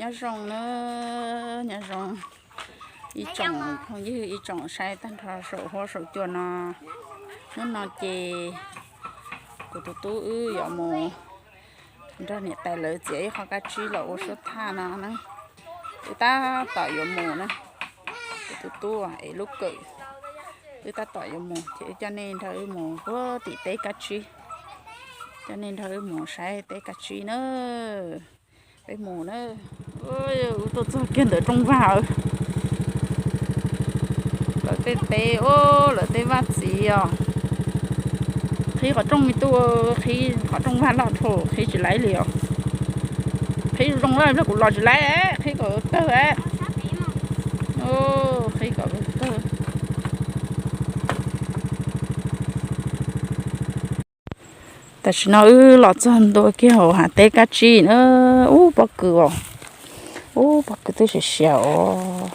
Nyob zoo na, nyob zoo ib tsoom phooj ywg ib tsoom saib tag nrho saum huab saum cua no. Hnub no ces kuv tus tub wb yuav mus nrog niam tais lawv txiav ib qho kab tsib los ua suab thaj no na. Wb tab tom yuav mus na, kuv tus tub es lub kawm, wb tab tom yuav mus ces wb coj nej nrog wb mus puag tim teb kab tsib, coj nej nrog wb mus saib teb kab tsib na. Peb mus na. Wb tuaj txog kiag ntawm rooj vag, lawv tej teb, lawv tej vaj txiv os. Qhib qhov rooj me tub, qhib qhov rooj vag loj dhau, qhib tsis laib li os. Qhib zoo lawm kuv los tsis laib, qhib kom kawg, qhib kom kawg. Tam sim no wb los txog ntua kiag hauv hav teb kab tsib na. Ub, pob kws os, ub, pob kws twb siav siav os.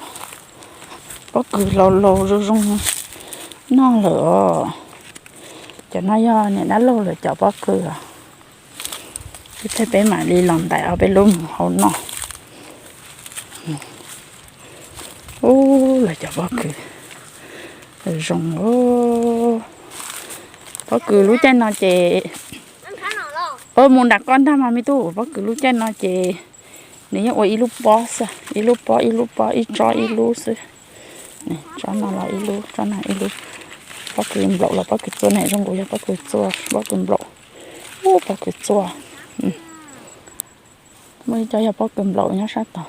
Pob kws laus laus zoo zoo noj lawm os. Cov no yog niam dab laug lawv cov pob kws os. Ib pliag peb mam li los ntais ob peb lub mus hau noj. Ub, lawv cov pob kws zoo. Pob kws lub caij no ces, mus nram koj ntag mas me tub, pob kws lub caij no ces nws yeej ua ib lub pob xwb, ib lub pob ib lub pob, ib tsob ib lub xwb. Tsob no los ib lub, tsob no ib lub. Pob kws nplaum los pob kws txua ne, zoo nkaus yog pob kws txua, pob kws nplaum. Ub, pob kws txua. Muaj ib co yog pob kws nplaum nyob sab tod.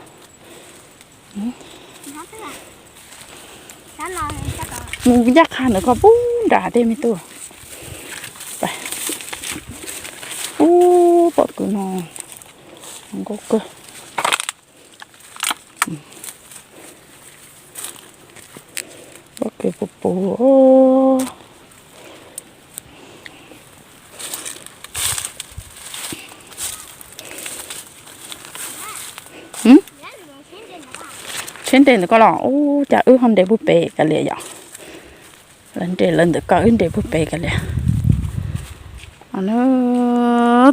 Mus ncaj qha ntawm ko pub nram tej me tub. Ub, pob kws no nkauj kawg. Pob kws puv puv. Tsheb nres ntawm ko los ub, cas wb ho nres puag pem kav liam yom. Lawv nres lawv ntawm ko, wb nres puag pem kav liam.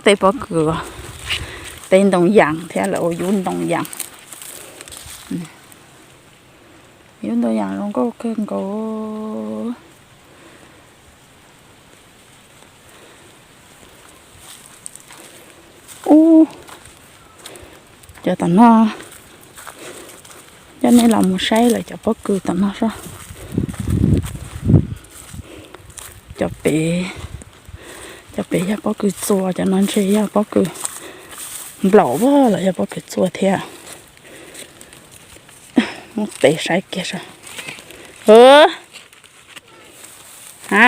Tej pob kws, tej ntoo yas thiab lawv ua yub ntoo yas. Yub ntoo yas zoo nkauj kawg nkaus. Ub, cov tom no, coj nej los mus saib lawv cov pob kws tom no seb. Cov pem, cov pem yog pob kws txua, cov no ntshe yog pob kws nplaum los yog pob kws txua thiab. Muab tes saib kiag saib. Ha,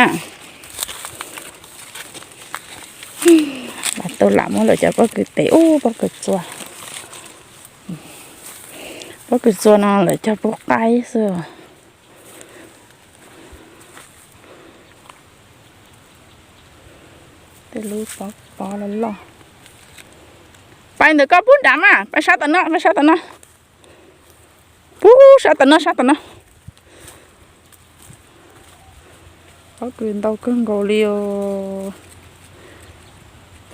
lam tau lam muab lawv cov pob kws tes, ub, pob kws txua. Pob kws txua no lawv cog pub qaib xwb. Tej lub pob pob loj loj. Pais ntawm koj pub nrad mas, pais sab tom no, pais sab tom no. Pub sab tom no, sab tom no. Pob kws ntau kawg nkaus li os.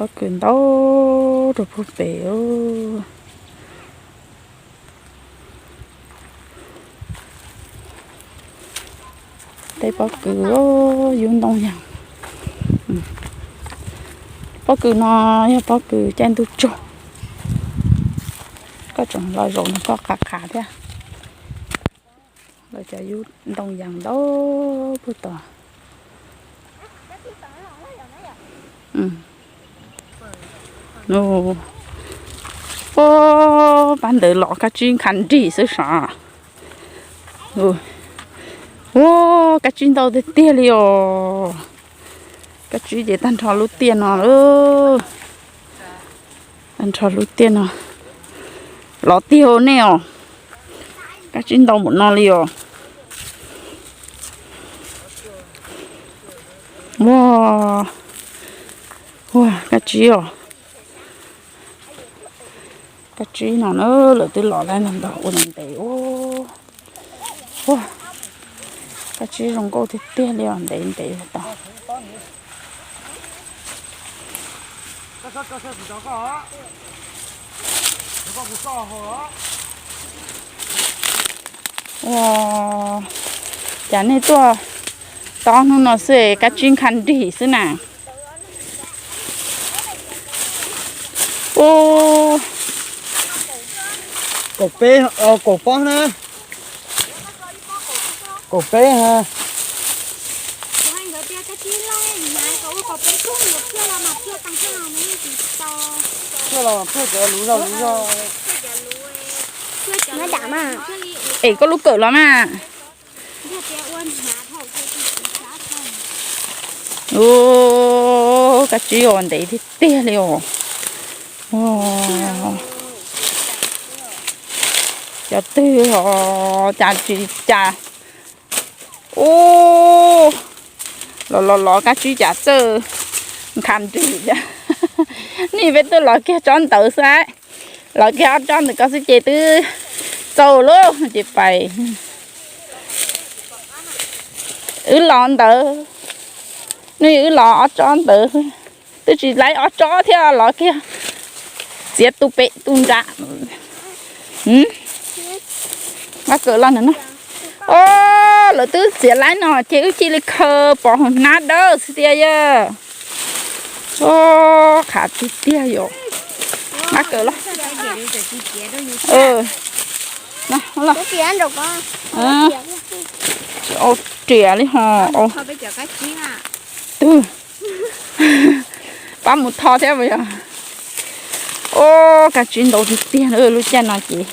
Pob kws ntau rau puag pem. Tej pob kws yub ntoo yas. Pob kws no yog pob kws caij ntuj tsaug. Koj tseem los zaum no koj qhav qhav thiab. Lawv cov yub ntoo yas ntau puag tod. Ub, pab ntawd los kab tsib nkhav nrig xwb sav. Ua, kab tsib ntau tiag tiag li os. Kab tsib ces tag nrho lub tiaj no lawm. Tag nrho lub tiaj no. Los tiag nej os. Kab tsib ntau npaum no li os. Ua, ua kab tsib os. Kab tsib no na, lawv twb los lawm ntag, ua ntev ua. Ua, kab tsib zoo nkauj tiag tiag li os, ntev ntev tod. Ua, cas nej tuaj tob hnub no xwb kab tsib nkha nrig xwb na. Ua, kaum peb, kaum pob na. Kaum peb ha. Thiaj los thiaj cov luv zog luv zog. Es koj lub kawm los mas. Ua, kab tsib os ntev tiag tiag li os. Cov twg os cas tsis cas. Ua, los los los kab tsib cas txawj nkhav nrig. Nej peb tuaj los kiag tsob ntawd xwb, los kiag ob tsob ntawm ko xwb ces twb txaus lawm ces pais. Wb los ntawd, nej wb los ob tsob ntawd, twb tsis laib ob tsob thiab los kiag txiav tu pem tu nram. Nqa kawm los no. O, lawv twb txiav laib no ces wb cia li khaws pov hauv hnab dawb xwb tiag yawg. O, qhav tiag tiag yom. Nqa kawm los. Riam li ho. Twb, pab mus tho thiab puas yog? O, kab tsib ntau tiag tiag na, lub caij no ces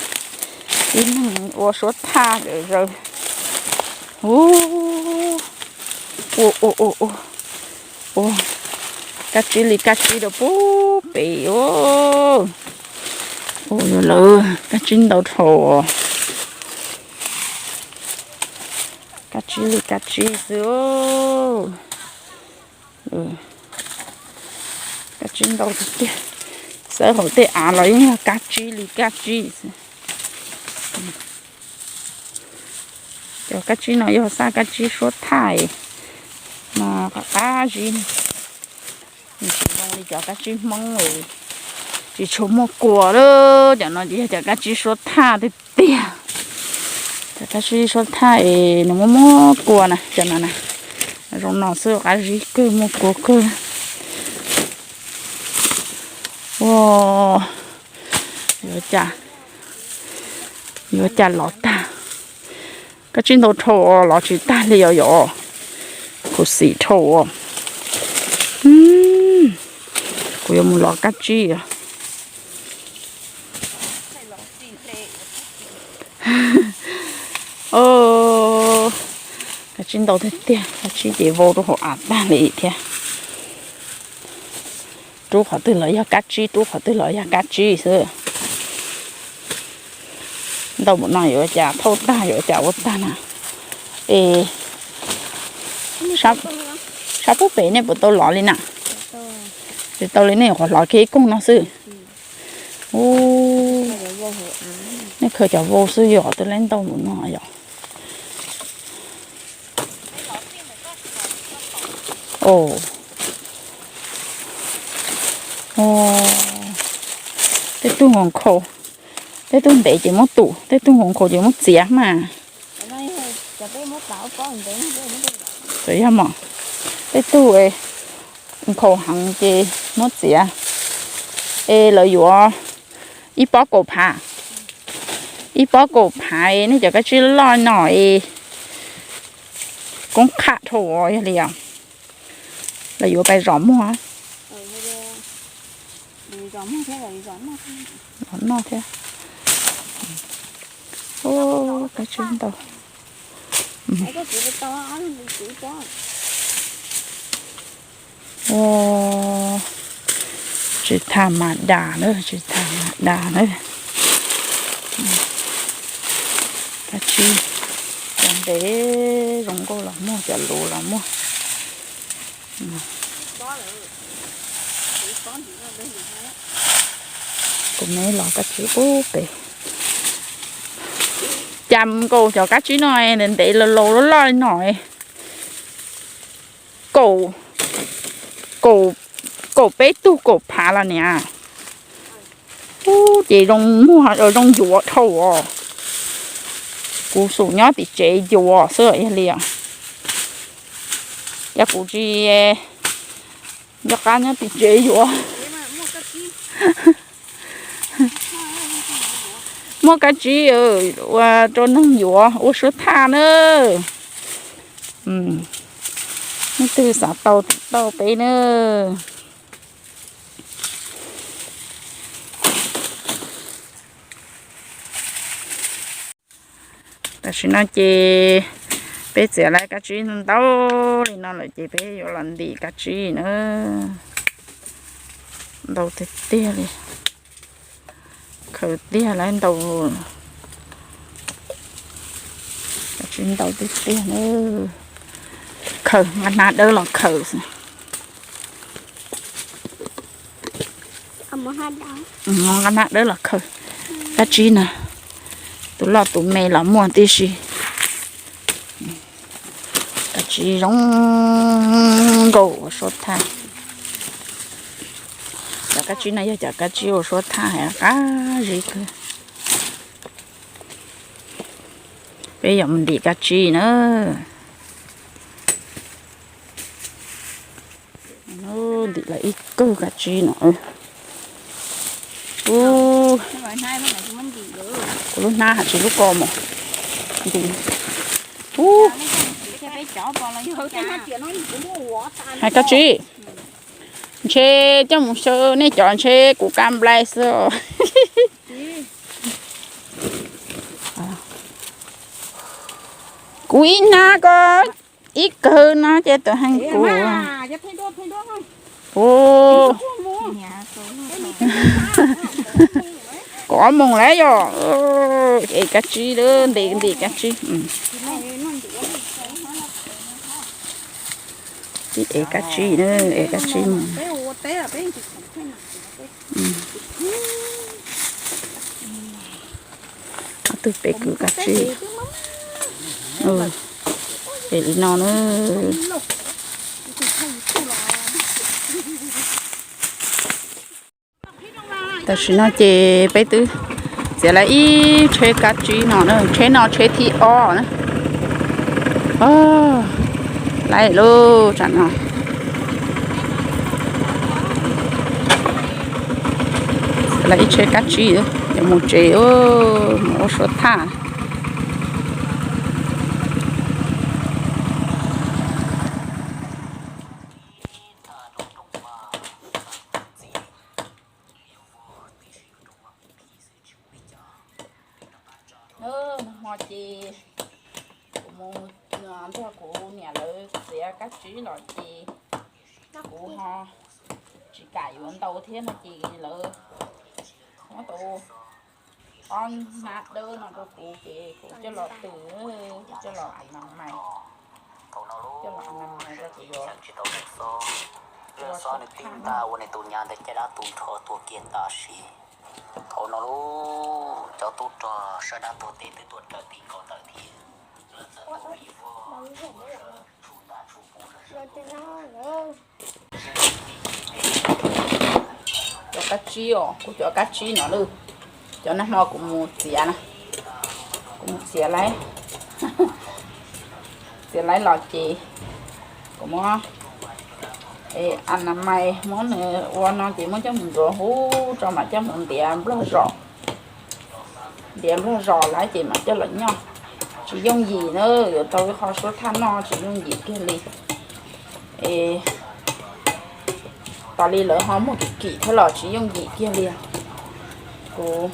tib neeg ua suab thaj zawm zaws. Ua, ua, ua, ua, kab tsib li kab tsib rau pub pem. Ua, lawv kab tsib ntau dhau. Kab tsib li kab tsib xwb. Kab tsib ntau tiag tiag. Xawb hauv tej av los yeej yog kab tsib li kab tsib xwb. Cov kab tsib no yog xaj kab tsib suab thaj no, qab zib. Tsis zoo li cov kab tsib Hmoob, tsis tshua muaj kua lawm. Cov no ces yog cov kab tsib suab thaj tiag tiag. Cov kab tsib suab thaj es nws muaj muaj kua na, cov no na. Zoo no xwb qab zib kawg, muaj kua kawg. Ua, yuav cas, yuav cas lov tag. Kab tsib ntau dhau lov tsis tag li os yom. Khuv xim dhau. Kuv yuav mus lov kab tsib. Kab tsib ntau tiag tiag, kab tsib ces vau rau hauv av tag li thiab. Rub qhov twg los yog kab tsib, rub qhov twg los yog kab tsib xwb. Ntau npaum no yuav cas thauj tag, yuav cas ua tag na. Es sab pub pem nej puas tau lov li na? Tsis tau li, nej nyuam qhuav hlov kiag ib koog no xwb. Nej khaws cov vau xwb yog twb laib ntau npaum no yom. Tej tug nkhaus, tej tug ntev ces muab tum, tej tug nkhaus ces muab txiav mas. Txawm yog mos, tej tug nkhaus heev ces muab txiav. Es lawv yuav ib pob kaum phav, ib pob kaum phav, nej cov kab tsib loj no es koob qham dhau yog li os. Lawv yuav pais zom muag, zom noj thiab. Kab tsib ntau. Tsis tham mas das na, tsis tham mas das na. Kab tsib, cov ntev zoo nkauj los muaj, cov luv los muaj. Kuv me los kab tsib pub pem. Cas nkaus cov kab tsib no ntev ntev laus laus loj loj li no. Kaum, kaum, kaum peb tug kaum phav los niam. Ub, ces zoo muag zoo yuav dhau os. Kuv xum nyob tim tsev yuav xwb yog li os. Yog kuv tsis nco qab nyob tim tsev yuav. Muaj kab tsib ua rau neeg yuav ua suab thaj na. Leej twg xav tau tau peb na. Tam sim no ces peb txiav lawv kab tsib ntau li no lawm ces peb yuav los ntim kab tsib na. Ntau tiag tiag li. Khaws tiag lawv ntau. Kab tsib ntau tiag tiag na. Khaws nqa hnab dawb los khaws. Nqa hnab dawb los khaws. Kab tsib na, tus loj tus me los muaj tib si. Kab tsib zoo nkauj ua suab thaj. Cov kab tsib no yog cov kab tsib ua suab thaj qab zib kawg. Peb yuav mus ntim kab tsib na. Ntim lawv ib kawg kab tsib no. Kuv lub hnab hais tsis lub ko mus ntim. Hais kab tsib, ntshe coj mus xyaw nej cov ntshe kuv kab nplai xwb. Kuv ib hnab ko ib kawg no ces tus heej kuv. Kov moos lawm yog. Es kab tsib, ntim ntim kab tsib. Tib ev kab tsib, ev kab tsib mus. Ob tug peb kwv kab tsib. Es li no na. Tam sim no ces peb twb txiav lawv ib tsheb kab tsib no na, tsheb no tsheb thib ob na. Lawm lub tsam no. Txiav lawv ib tsheb kab tsib yuav mus tsev, mus ua suab thaj. Nag hmo ces kuv mus nrog kuv niam lawv txiav kab tsib los ces kuv ho tsis kam yuav ntau thiab no ces lawv muab tau ob hnab dawb no rau kuv ces kuv coj los tws, kuv coj los a na mais, coj los a na mais rau kuv yuav ua suab thaj no. Ua nws tus nyab ntawd caj dab tu nrho tuag kiag tam sim. Thaum no lub cov tub rog sab dab tuag teb twb tuaj raws tim nkaus ntawd thiab. Cov kab tsib os, kuv cov kab tsib no lawm. Cov nag hmo kuv mus txiav na, kuv mus txiav lawv, txiav lawv los ces kuv muab a na mais muab nws ua no ces muab coj mus ntxuav huv tso mam coj mus ntiav nplog zos. Ntiav nplog zos lawm ces mam coj los nyoj. Tsis yooj yim na, yuav tau ib qho suab thaj noj tsis yooj yim kiag li. Es tas li lawv ho muag kim kim thiab los tsis yooj yim kiag li. Kuv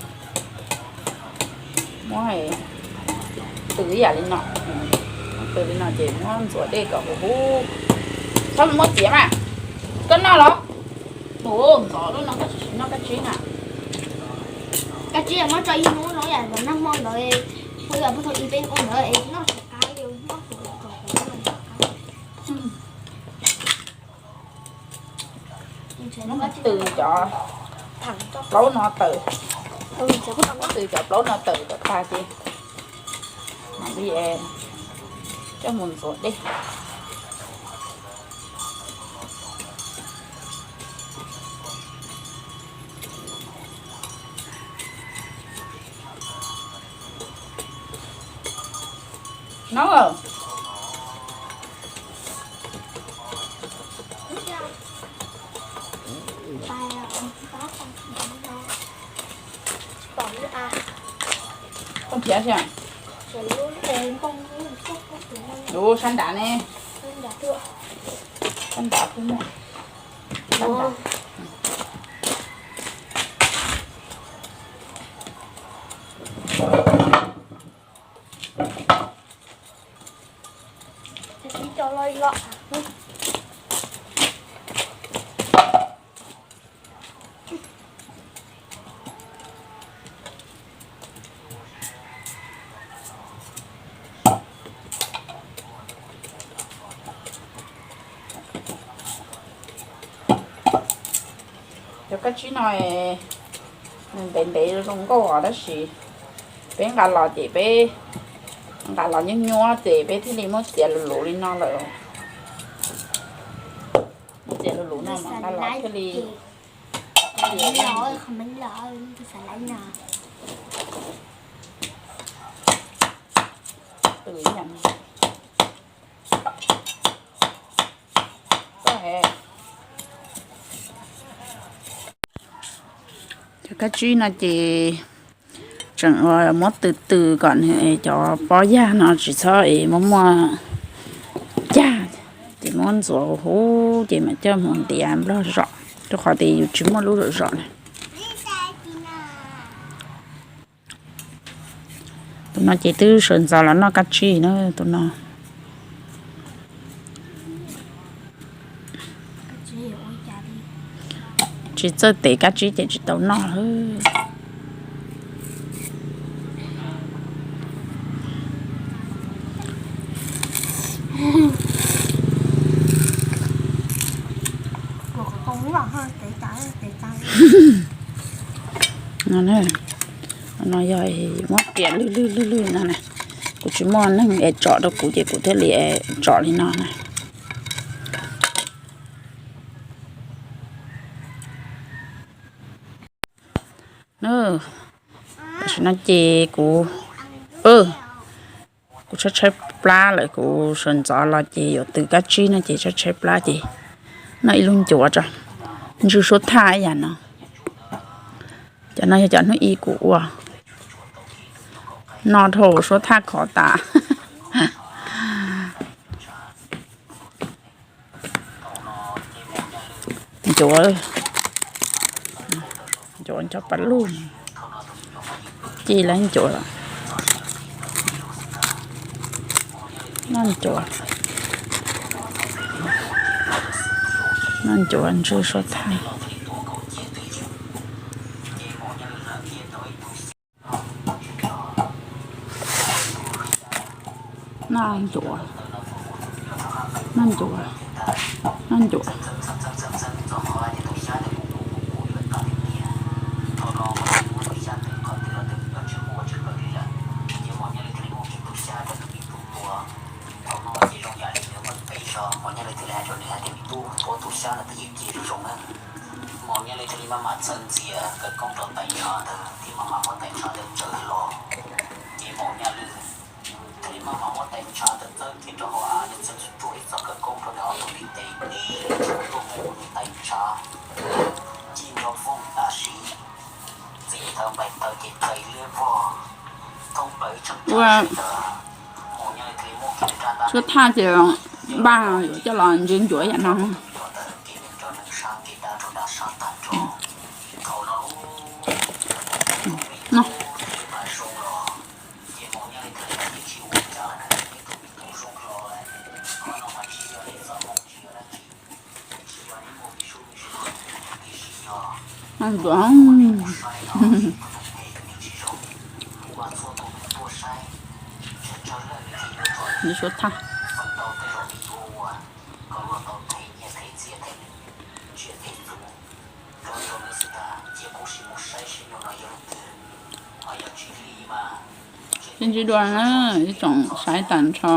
muab tws ib yam li no, tws li no ces muab ntxuav dej kom huv huv. Txhob muab txiav mas. Koj noj los? Tus ntxov lub no koj tsis noj kab tsib na. Kab tsib muab tso ib hnub no yam nag hmo ntawd, kuv yog pub tau ib peb hnub ntawd es noj tsis qab li, noj tus los tso. Muab tws cov plaub no tawm, muab tws cov plaub no tawm kom tag ces mam li coj mus ntxuav dej. No. Koj nrhiav xwb. Lub sab nrad ne. Sab nrad twb muaj. Cov kab tsib no nws ntev ntev zoo nkauj os, tab sis peb nqa los ces peb nqa los nyuaj nyuaj ces peb thiaj li muab txiav luv luv li no lawm. Muab txiav luv luv no mas nqa los thiaj li Cov kab tsib no ces tseem muab tws tws kom cov pob yag no tsis txhob es muaj muaj cag, ces muab ntxuav huv huv ces mam coj mus ntiav nplog zom, rau qhov tias yus tsis muaj lub zom zom na. Tus no ces twb sawv ntxov los noj kab tsib na, tus no. Tsis txawj tev kab tsib ces tsis tau noj lawm. No, no yog muab riam lwj lwj lwj lwj no na. Kuv tsis muaj neeg es tsom rau kuv ces kuv thiaj li tsom li no na. Tam sim no ces kuv, kuv tshaib tshaib plab lawm, kuv sawv ntxov los ces yuav tws kab tsib no ces tshaib tshaib plab ces noj ib lub ncuav tso. Ntswj suab thaj ib yam no. Cov no yog cov hnub ib kuv ua, noj dhau suab thaj khov tas. Ncuav, ncuav ncho pas lug, ci lawv ncuav lawm. Noj ncuav, noj ncuav ntswj suab thaj. Noj ncuav, noj ncuav, noj ncuav, Mos Nyaj Lwj thiaj li maj mam txawb ntxias khawv koob rau tais ntshav ntawd thiab maj mam muab tais ntshav ntawd tsaws hlo. Ces Mos Nyaj Lwj thiaj li maj mam muab tais ntshav ntawd txawb kiag rau hauv av, nws txawm tsuas tsuag ib txoj khawv koob rau nws ob tug ntiv tes, ib tshua tuaj mus tais ntshav ci nrov voog tam sim. Txiv ntawd nplaim taws ces txais liab vog thoob plaws ib tseem tsa sawv ntawd. Mos Nyaj Lwj thiaj li muab kiag nws rab ntaj, suab thaj ces npaj yuav coj los ntswj ncuav yam no. Tau ntawd kev neeg rau neeg, sab kev dab rau dab, sab tag nrho. Thaum no lub me tub thiaj li mam zoo los, ces Mos Nyaj Lwj thiaj li hais tias tsis ua cas, neb tus me tub zoo los lawm, qhov no mas tsis yog ib txoj hmoo, tsis yog dab tsi, tsis yog neb muaj me sub me sub, tiam sis yog ntuav saib no, neb tsis zoo, kuv mas txhua tus neeg tuaj saib, tsawg tsawg leej nws thiaj yuav rau, feem ntau tej zaum nws yuav ua kom luag tau them nyiaj them txiaj them tsiaj them txhu rau rau nws xwb ntag. Cia kuv sim mus saib seb nyuag no yog leej twg, ho yog tsis li mas, sib ntsib dua na, ib tsoom saib tag nrho.